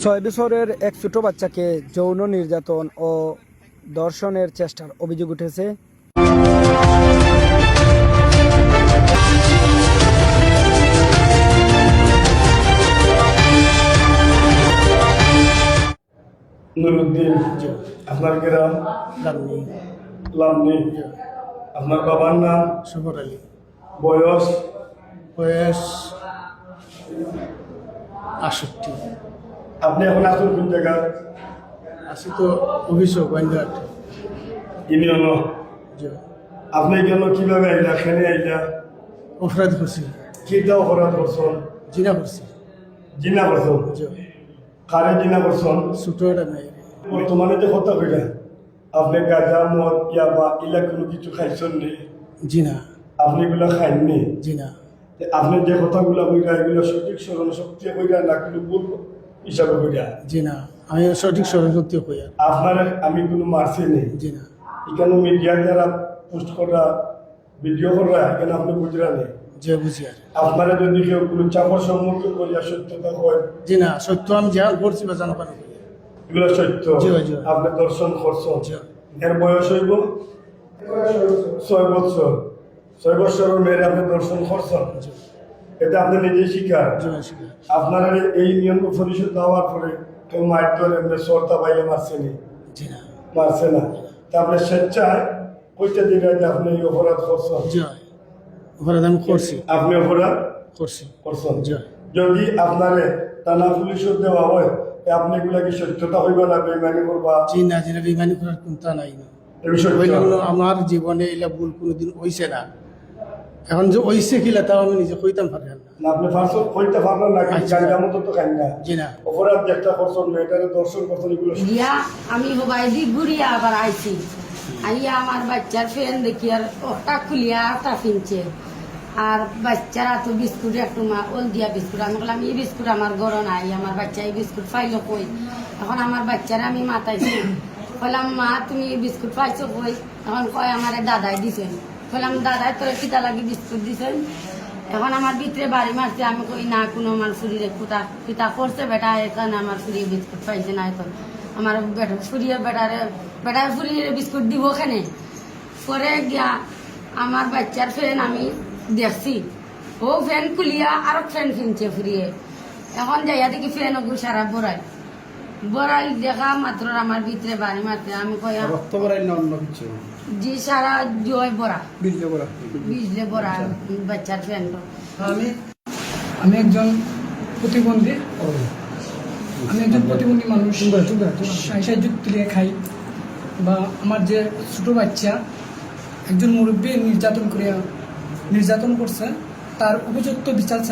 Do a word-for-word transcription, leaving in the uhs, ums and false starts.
ছয় বছরের এক ছোট বাচ্চাকে যৌন নির্যাতন ও ধর্ষণের চেষ্টার অভিযোগ উঠেছে। নুরুদ্দিন, জি। আপনার গ্রাম? লামনি। লামনি। জি। আপনার বাবার নাম? সফর আলী। বয়স? বয়স আটষট্টি। আপনি এখন আছেন কোন জায়গা? আছি তো অফিসো, গোয়েন্দাহাট। ইউনিয়নো? জি। আপনি কেন, কিভাবে আইলা, কেনে আইলা? অপরাধ করছি। কিতা অপরাধ করছেন? জিনা করছি। জিনা করছেন? জি। কারে জিনা করছেন? ছোট একটা মেয়ে। বর্তমানে যে কথা কইলা, আপনি গাঁজা, মদ, ইয়াবা, ইলা কোনো কিছু খাইছেন নি? জি না। আপনি এগুলা খাইননি? জি না। তে আপনি যে কথাগুলা কইলা, এগুলা সঠিক স্মরণ শক্তি কইরা না কোনো ভুল হিসাবে কইরা? জি না, আমি সঠিক স্মরণ শক্তি কইয়া। আপনারে আমি কোনো মারছি নি? জি না। এখানে মিডিয়া যারা পোস্ট করা, ভিডিও করা, এখানে আপনি বুঝরা নি? জি, বুঝি আর। আপনারা যদি কেউ কোনো চাপর সম্মুখীন করিয়া সত্যতা হয়? জি না, সত্য আমি যা করছি বা জানো কেন? এগুলো সত্য? জি, জি। আপনি ধর্ষণ করছেন? জি। এর বয়স হইব ছয় বছর। ছয় বছরের মেয়েরে আপনি ধর্ষণ করছেন? জি। এটা আপনি নিজেই স্বীকার? জি, স্বীকার। আপনারা এই ইউনিয়ন পরিষদ হওয়ার পরে কেউ মারধর, এমনি সর্তা বাইরে মারছে নি? জি না। মারছে না। তা আপনি স্বেচ্ছায় কইতে দিবেন যে আপনি এই অপরাধ করছেন? জি, অপরাধ আমি করছি। আপনি অপরাধ করছি। করছেন? জি। যদি আপনারে থানা পুলিশও দেওয়া হয়, তে আপনি এগুলা কি সত্যতা হইবা না বেইমানি করবা? জি না, জি না, বেইমানি করার কোনটা নাই না। এই বিষয়ে হইল হলো, আমার জীবনে এলা ভুল কোনোদিন হইছে না। এখন যে হইছে কিলা, তাও আমি নিজে কইতাম পারি না। না, আপনি পারছেন, কইতে পারলেন না, কিন্তু আচ্ছা। গাঞ্জা মতো তো খাইন না। জি না। অপরাধ একটা করছেন, মেয়েটারে ধর্ষণ করছেন, এগুলো ইয়া, আমি হবাই দি ঘুরিয়া আবার আইছি। আইয়া আমার বাচ্চার ফ্যান দেখি আর ওটা খুলিয়া আটা ফিনছে। আর বাচ্চার হাতে বিস্কুট একটু মা ওল দিয়া বিস্কুট। আমি কইলাম, "এই বিস্কুট আমার ঘরো নাই, আমার বাচ্চা এই বিস্কুট পাইলো কই?" এখন আমার বাচ্চারে আমি মাতাইছি। কইলাম, "মা, তুমি এই বিস্কুট পাইছো কই?" এখন কয়, "আমারে দাদাই দিছে।" কইলাম, "দাদাই তোরে কিতা লাগি বিস্কুট দিছে?" এখন আমার ভিতরে বাড়ি মারছে, আমি কই, "না, কোনো আমার ফুরিরে কুতা, কিতা করছে বেটা, এখানে আমার ফুরিয়ে বিস্কুট পাইছে না এখন। আমার বেটা, ফুরিয়ে বেটারে, বেটায় ফুরিয়ে বিস্কুট দিব কেনে?" পরে গিয়া আমার বাচ্চার ফ্যান আমি দেখছি, ও ফ্যান খুলিয়া আরো ফ্যান ফিনছে ফুরিয়ে। এখন যাইয়া দেখি ফ্যান ওগু সারা বড়াই, বড়াই দেখা মাত্র আমার ভিতরে বাড়ি মারছে। আমি কইয়া রক্ত বড়াই না অন্য কিছু? জি, সারা জয় বড়া। বিজলে বড়া। বিজলে বড়া, আচ্ছা। বাচ্চার ফ্যান তো। আমি আমি একজন প্রতিবন্ধী, আমি একজন প্রতিবন্ধী মানুষ। সাহায্য তুলিয়া খাই, বা আমার যে ছোট বাচ্চা, একজন মুরব্বী নির্যাতন করিয়া, নির্যাতন করছে, তার উপযুক্ত বিচার চাই।